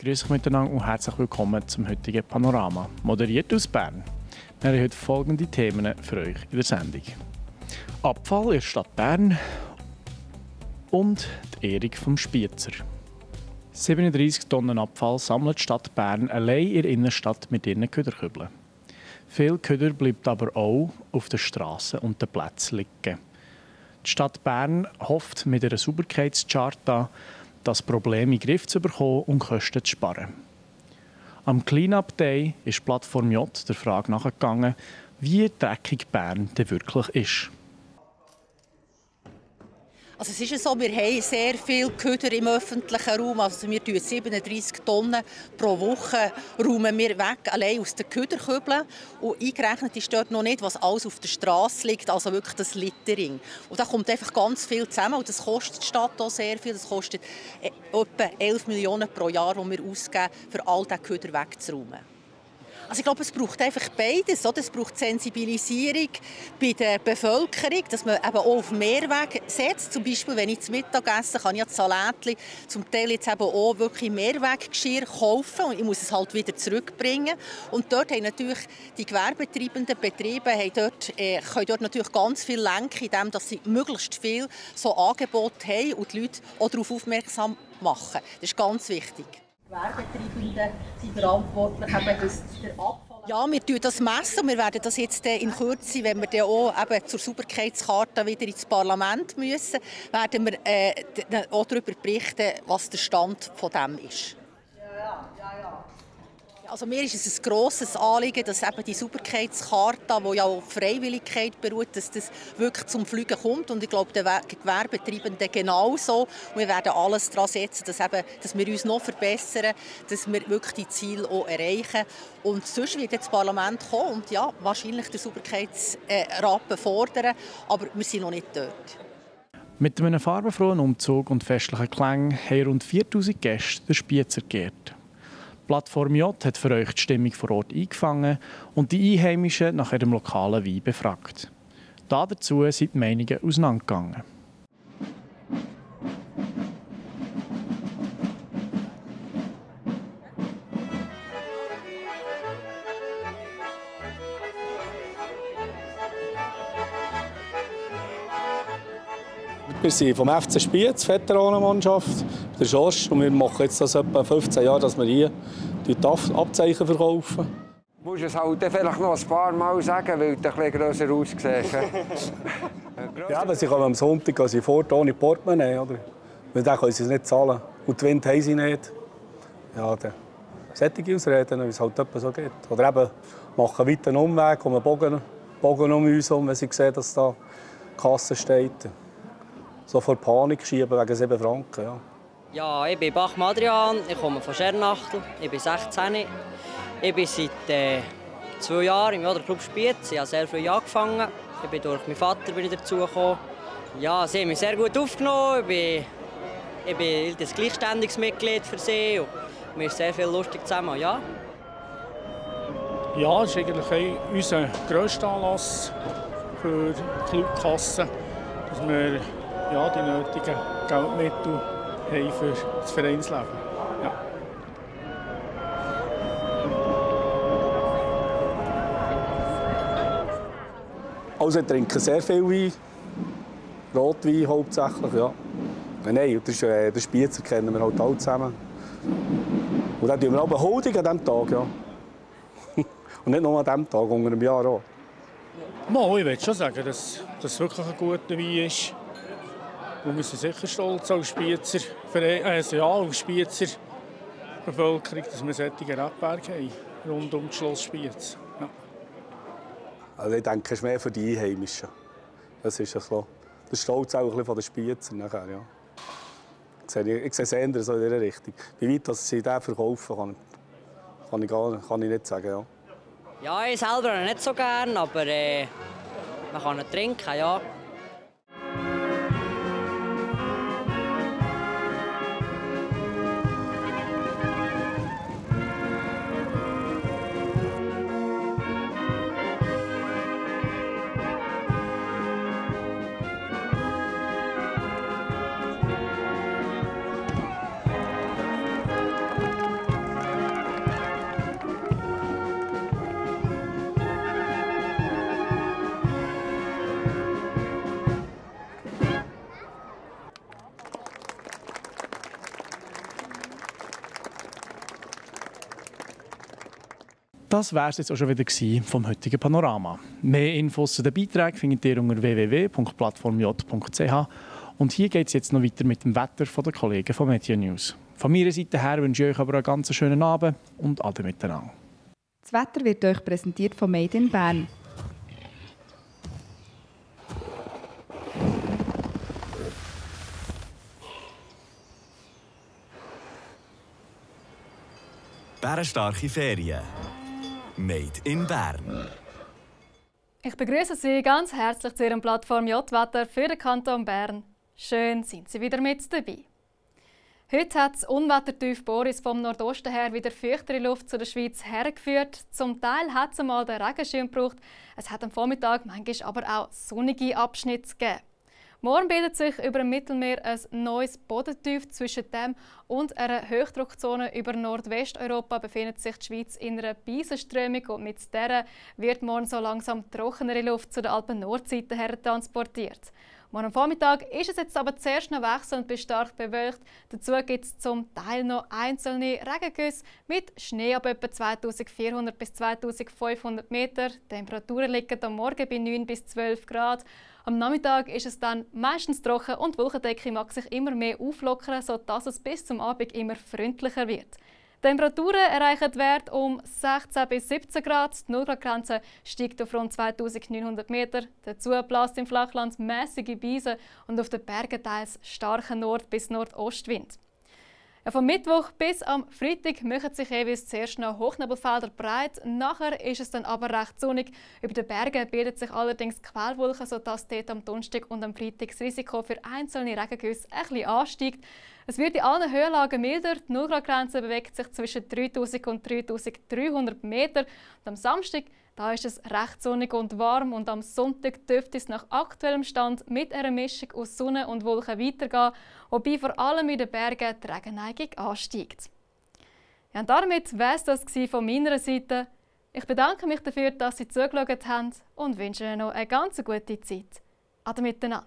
Grüß euch miteinander und herzlich willkommen zum heutigen Panorama. Moderiert aus Bern. Wir haben heute folgende Themen für euch in der Sendung. Abfall in der Stadt Bern und die Ehrung vom Spiezer. 37 Tonnen Abfall sammelt die Stadt Bern allein in der Innenstadt mit ihren Köderkübeln. Viel Köder bleibt aber auch auf den Strassen und den Plätzen liegen. Die Stadt Bern hofft mit einer Sauberkeitscharta, das Problem in den Griff zu bekommen und Kosten zu sparen. Am Clean-Up Day ist die Plattform J der Frage nachgegangen, wie dreckig Bern denn wirklich ist. Also es ist ja so, wir haben sehr viel Köder im öffentlichen Raum. Also wir räumen 37 Tonnen pro Woche weg, allein aus den Köderkübeln. Und eingerechnet ist dort noch nicht, was alles auf der Straße liegt, also wirklich das Littering. Und da kommt einfach ganz viel zusammen und das kostet die Stadt auch sehr viel. Das kostet etwa 11 Millionen pro Jahr, die wir ausgeben, für all diese Köder wegzuräumen. Also ich glaube, es braucht einfach beides. Oder? Es braucht Sensibilisierung bei der Bevölkerung, dass man eben auch auf Mehrweg setzt. Zum Beispiel, wenn ich zum Mittag esse, kann ich das Salätchen zum Teil jetzt eben auch wirklich Mehrweggeschirr kaufen und ich muss es halt wieder zurückbringen. Und dort haben natürlich die gewerbetreibenden Betriebe können dort natürlich ganz viel lenken, indem sie möglichst viel so Angebote haben und die Leute auch darauf aufmerksam machen. Das ist ganz wichtig. Gewerbetreibenden sind verantwortlich, dass der Abfall... Ja, wir messen das messen. Wir werden das jetzt in Kürze, wenn wir dann auch eben zur Sauberkeitscharta wieder ins Parlament müssen, werden wir auch darüber berichten, was der Stand von dem ist. Also mir ist es ein grosses Anliegen, dass eben die Sauberkeitscharta, die ja auf Freiwilligkeit beruht, dass das wirklich zum Fliegen kommt. Und ich glaube, die Gewerbetreibenden genauso. Und wir werden alles daran setzen, dass wir uns noch verbessern, dass wir wirklich die Ziele auch erreichen. Und sonst wird das Parlament kommen und ja, wahrscheinlich den Sauberkeitsrappen fordern, aber wir sind noch nicht dort. Mit einem farbenfrohen Umzug und festlichen Klängen haben rund 4000 Gäste den Spiezer geehrt. Die Plattform J hat für euch die Stimmung vor Ort eingefangen und die Einheimischen nach ihrem lokalen Wein befragt. Dazu sind die Meinungen auseinandergegangen. Wir sind vom FC Spiez, Veteranenmannschaft, der Schorsch, und wir machen jetzt das etwa 15 Jahre, dass wir hier die Abzeichen verkaufen. Du musst es halt vielleicht noch ein paar Mal sagen, weil du etwas grösser aussiehst. Ja, aber sie kommen am Sonntag fort ohne Portemonnaie, oder? Weil dann können sie es nicht zahlen. Und den Wind haben sie nicht. Ja, dann solche Ausreden, wie es halt etwa so geht. Oder eben machen weiter einen Umweg, um einen Bogen um uns herum, wenn sie sehen, dass da die Kasse steht. So vor Panik schieben wegen 7 Franken. Ja. Ja, ich bin Bachmann Adrian, ich komme von Schernachtel, ich bin 16. Ich bin seit 2 Jahren im Club Spiez. Ich habe sehr früh angefangen. Durch meinen Vater bin ich dazugekommen. Ja, sie haben mich sehr gut aufgenommen. Ich bin das gleichständiges für sie. Und mir ist sehr viel lustig zusammen. Ja, ja, es ist eigentlich unser grösster Anlass für die Clubkasse, dass wir die nötigen Geldmittel haben für das Vereinsleben. Ja. Also ich trinke sehr viel Wein, Rotwein hauptsächlich, ja. Nein, den Spiezer kennen wir halt alle zusammen. Und dann tun wir auch Holding an diesem Tag, ja. Und nicht nur an diesem Tag, unter einem Jahr auch. Mal, ich würde schon sagen, dass das wirklich ein guter Wein ist. Und wir sind sicher stolz als Spiezer, als Spiezer Bevölkerung, dass wir solche Rebberge haben, rund um das Schloss Spiez. Ja. Also ich denke, es ist mehr für die Einheimischen. Das ist so. Der Stolz auch ein bisschen von den Spiezern nachher, ja. Ich sehe es eher so in dieser Richtung. Wie weit sie den verkaufen, kann ich nicht sagen. Ja, ja, ich selber nicht so gern, aber man kann ihn trinken, ja. Das war es jetzt auch schon wieder vom heutigen Panorama. Mehr Infos zu den Beiträgen findet ihr unter www.plattformj.ch. Und hier geht es jetzt noch weiter mit dem Wetter von den Kollegen von Media News. Von meiner Seite her wünsche ich euch aber einen ganz schönen Abend und Ade miteinander. Das Wetter wird euch präsentiert von Made in Bern. Bärenstarke Ferien. Made in Bern. Ich begrüße Sie ganz herzlich zu Ihrem Plattform J-Wetter für den Kanton Bern. Schön sind Sie wieder mit dabei. Heute hat das Unwettertief Boris vom Nordosten her wieder feuchtere Luft zu der Schweiz hergeführt. Zum Teil hat es einmal den Regenschirm gebraucht. Es hat am Vormittag manchmal aber auch sonnige Abschnitte gegeben. Morgen bildet sich über dem Mittelmeer ein neues Bodentief. Zwischen dem und einer Hochdruckzone über Nordwesteuropa befindet sich die Schweiz in einer Beisenströmung und mit der wird morgen so langsam trockenere Luft zu der Alpen-Nordseite her transportiert. Morgen am Vormittag ist es jetzt aber zuerst noch wechselnd bis stark bewölkt. Dazu gibt es zum Teil noch einzelne Regengüsse mit Schnee ab etwa 2400 bis 2500 Meter. Die Temperaturen liegen am Morgen bei 9 bis 12 Grad. Am Nachmittag ist es dann meistens trocken und die Wolkendecke mag sich immer mehr auflockern, sodass es bis zum Abend immer freundlicher wird. Die Temperaturen erreichen Wert um 16 bis 17 Grad. Die 0-Grad-Grenze steigt auf rund 2900 Meter. Dazu bläst im Flachland mäßige Brise und auf den Bergen teils starker Nord- bis Nordostwind. Vom Mittwoch bis am Freitag machen sich jeweils zuerst noch Hochnebelfelder breit. Nachher ist es dann aber recht sonnig. Über den Bergen bildet sich allerdings Quellwolken, sodass dort am Donnerstag und am Freitag das Risiko für einzelne Regengüsse ein bisschen ansteigt. Es wird in allen Höhenlagen milder. Die 0-Grad-Grenze bewegt sich zwischen 3000 und 3300 Meter. Und am Samstag da ist es recht sonnig und warm und am Sonntag dürfte es nach aktuellem Stand mit einer Mischung aus Sonne und Wolken weitergehen, wobei vor allem in den Bergen die Regenneigung ansteigt. Ja, und damit war es das von meiner Seite. Ich bedanke mich dafür, dass Sie zugeschaut haben und wünsche Ihnen noch eine ganz gute Zeit. Ade miteinander.